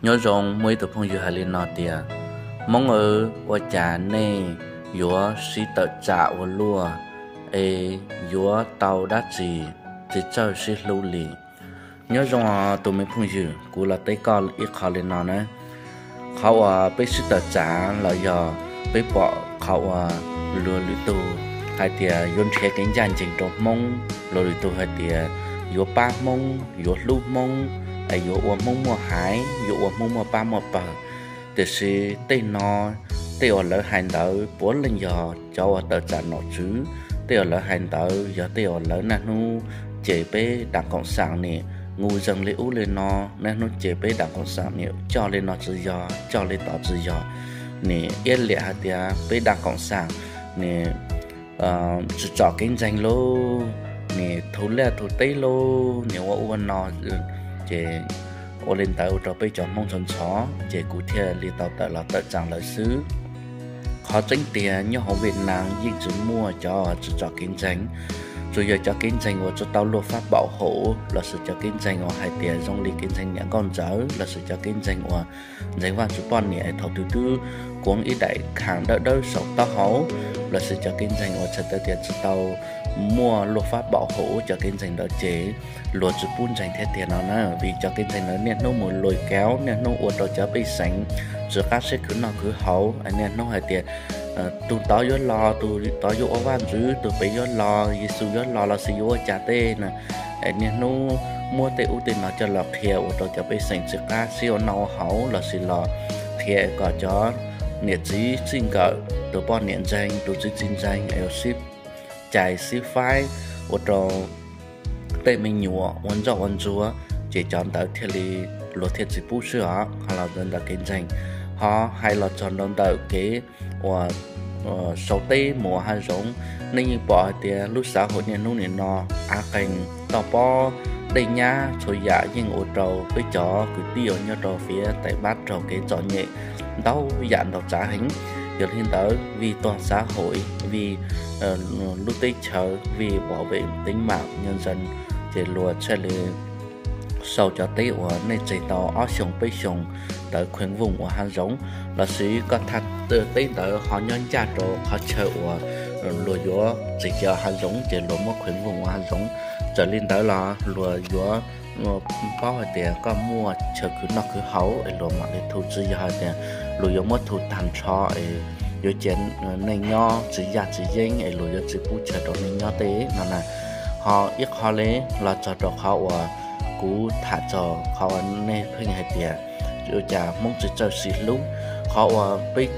Nyob zoo, muaj ib tug phooj ywg hais li no tias, Hmoob aw, ua cas nej yuav sib tawm tsam ua luaj es yuav tau dab tsi tsis txawj sib hlub li? Nyob zoo tus me phooj ywg, kuv los teb koj ib qho li no na. Qhov uas peb sib tawm tsam los yog peb pom qhov uas luag lwm tus hais tias yuav nrhiav kev ncaj ncees rau Hmoob, luag lwm tus hais tias yuav pab Hmoob, yuav hlub Hmoob, yuav ua Hmoob muaj haiv, yuav ua Hmoob muaj pab muaj pawg. Tiam sis tej no, tej uas lawv hais ntawd puav leej yog cov uas tawm tsam nom tswv. Tej uas lawv hais ntawd yog tej uas lawv niaj hnub cem peb dam koom xam nim ngu zeeg li ub li no, niaj hnub cem peb dam koom xam nim coj li no tsis yog, coj li tod tsis yog. Nim iab liam hais tias peb dam koom xam nim tsis tsom kev ntseeg lauj, nim thu liaj thu teb lauj, nim ua ua no, ces ua li ntawd ua rau peb cov Hmoob ntxhov ntxhov, ces kuv thiaj li tau tawm los tawm tsam lawv xwb. Qhov tseeb tiag nyob hauv Viaj Nam yeej tsis muaj cov tsis tsom kev ntseeg, tsuas yog cov kev ntseeg uas tsis tau luag fab npaum hauv, lossis cov kev ntseeg uas hais tias zoo li kev ntseeg niam nkauj ntxawm, lossis cov kev ntseeg uas ntseeg Vajtswv poj niam thaum twg twb kuav ib daim kham dawb dawb saum taub hau, lossis cov kev ntseeg uas txhais tau tias tsis tau muaj luag fab npaum hauv cov kev ntseeg ntawd ces luag tsis pub ntseeg thiab tiag no na. Vim cov kev ntseeg ntawd niaj hnub mus luj kauv, niaj hnub ua rau cov pej xeem tsis qab siab khwv noj khwv haus, niaj hnub hais tias tus tod yuav los, tus tod yuav ua vaj ntxwv, tus pem yuav los, Yexus yuav los lossis yuav ua cas tej na. Niaj hnub muab tej ub tej no coj los qhia ua rau cov pej xeem tsis qab siab ua noj ua haus lossis los qhia kom cov niam txiv txij nkawm tus poj niam ntseeg, tus txiv tsis ntseeg es sib cais sib faib ua rau tej me nyuam ua ntsoj ua ntsuag, ces cov ntawd thiaj li luag thiaj tsis pub xwb os. Ho los ntawm kev ntseeg, ho hais los txog rau ntawm kev uas sau teb mus ua hav zoov, nej yeej pom hais tias lub xav hauv niaj hnub nim no av qeeg toj pob dej nyab txhua yam yeej ua rau peb cov kwv tij uas nyob rau fiav tais npab raug kev txom nyem ntau yam ntau tsav heev. Yog li ntawd vim tag xav hauv, vim lub teb chaws, vim pom vem teev mam nyob ntxees, ces luag thiaj li sau cov teb uas nej tseg tau ob xyoos peb xyoos ntawd kheev vooj ua hav zoov, lossis koj thaj teb ntawd ho nyob ncaj rau qhov chaw uas luag yuav tseg cov hav zoov ces luag muab kheev vooj ua hav zoov. Txawm li ntawd los luag yuav paub hais tias koj muaj chaw khwv noj khwv haus es luag mam li thu, tsis yog hais tias luag yuav muab thu tag nrho es yuav cia nej nyob tsis yaj tsis yeeb es luag yuav tsis pub chaw rau nej nyob tej no na. Ho ib qho li los txog rau qhov uas kuv tham txog qhov uas nej pheej hais tias ua cas Hmoob tsis txawj sib hlub. Qhov uas peb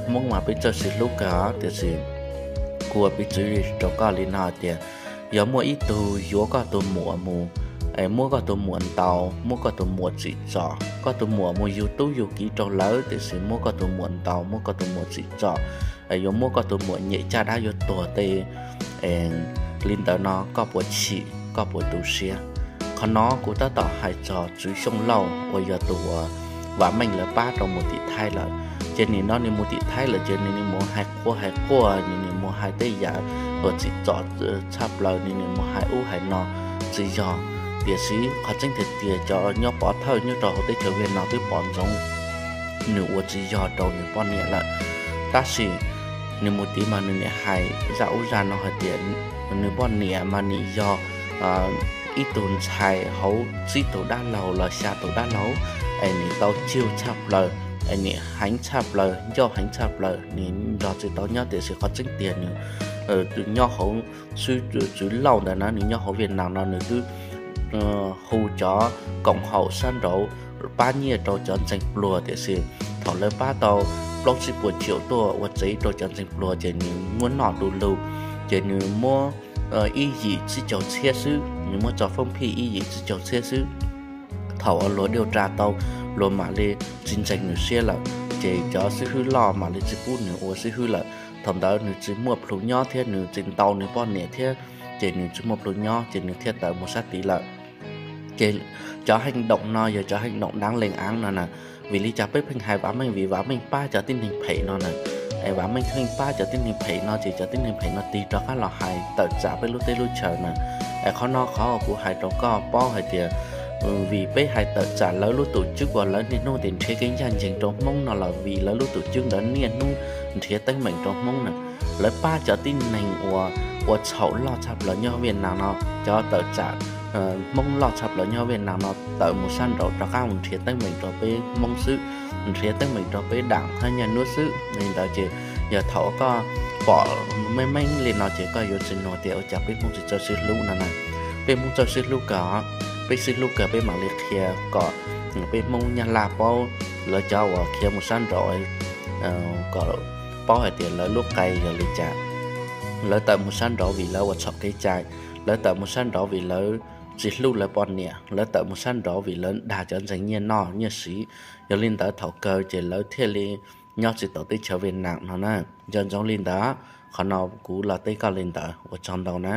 Hmoob mas peb txawj sib hlub kawg, tiam sis kuv ua piv txwv rau koj li no hais tias yog muaj ib tug yuav koj tus muam mus, es muab koj tus muam ntaus, muab koj tus muam tsim txom, koj tus muam mus yug tub yug kiv rau lawv tiam sis muab koj tus muam ntaus, muab koj tus muam tsim txom, es yuav muab koj tus muam nyem caj dab yuav tuag tej, li ntawd no koj puas chim, koj puas tu siab? Qhov no kuv tab tom hais txog Tswv Xyooj Lauj uas yog tus uas vam meej lawv pab rau mus tim Thaib lawm. Ces nim no nws mus tim Thaib lawm ces nws nim mus hais quaj hais quaj, nws nim mus hais tej yam uas tsim txom tshaj plaws, nws nim mus hais ub hais no tsis yog. Tiam sis qhov tseeb tiag tias cov nyob pov thawj nyob rau hauv teb chaws Viaj Nam twb pom ntsoov nws ua tsis yog rau nws poj niam lawm. Tab sis nws mus tid mas nws nim hais zaj ub zaj no hais tias nws poj niam mas nim yog ib tug ntxhais hauv tsib tug dab laug los xya tug dab laug, es nim tau cug tshaj plaws, es nim heev tshaj plaws, ncauj heev tshaj plaws, nim nrog tsis tau nyob. Tiam sis qhov tseeb tiag nws nyob hauv xwb, Tswv Lauj ntawd na, nws nyob hauv Viaj Nam no nws twb hu cov koom haum sab nraud pab nyiaj rau cov ntseeg pluag, tiam sis thaum lawv pab tau plaub tsib puas tsiaum tuaj ua tsev rau cov ntseeg pluag ces nws muab noj du lug, ces nws muab ib yim tsib caug txhiab xwb, nws muab tso foob phij ib yim tsib caug txhiab xwb. Thaum uas luag diaj ras tau, luag mam li tsis ntseeg nws siab lawm, ces cov xib hwb loj mam li tsis pub nws ua xib hwb lawm. Thaum ntawd nws tsis muaj plhu nyob thiab nws tsis ntau nws poj niam thiab, ces nws tsis muaj plhu nyob ces nws thiaj tawm mus sab tid lawm. Ces cov heej doom no yog cov heej doom daav leej aav no na. Vim li cas peb pheej hais vam meej? Vim vam meej pab cov tib neeg phem no na. Es vam meej pheej pab cov tib neeg phem no ces cov tib neeg phem no tig rov qab los hais tawm tsam peb lub teb lub chaws na. Es qhov no qhov kuv hais rau koj paub hais tias Vim peb hais tawm tsam lawv lub tus cwb uas lawv niaj hnub tias nrhiav kev ncaj ncees rau Hmoob no los vim lawv lub tus cwb ntawd niaj hnub nrhiav teeb meem rau Hmoob na. Lawv pab cov tib neeg uas ua txhaum loj tshaj plaws nyob Viaj Nam no, cov tawm tsam Hmoob loj tshaj plaws nyob Viaj Nam no tawm mus sab nraud rov qab mus nrhiav teeb meem rau peb Hmoob xwb, nrhiav teeb meem rau peb daam hab nyaj nuav xwb. Li ntawd ces yog thaum koj pom meej meej li no ces koj yuav tsis nug tias ua cas peb Hmoob tsis txawj sib hlub no na. Peb Hmoob txawj sib hlub kawg, peb sib hlub kawg peb mam li qhia kom peb Hmoob Nyab Laj paub, lawv cov uas khiav mus sab nraud kom paub hais tias lawv lub qai yog li cas. Lawv tawm mus sab nraud vim lawv ua txhaum kev cai, lawv tawm mus sab nraud vim lawv tsis hlub lawv poj niam, lawv tawm mus sab nraud vim lawv dag cov ntseeg nyiaj noj nyiaj siv. Yog li ntawd thaum kawg ces lawv thiaj li nyob tsis tau teb chaws Viaj Nam no na. Nco ntsoov li ntawd, qhov no kuv los teb koj li ntawd, ua tsaug ntau na.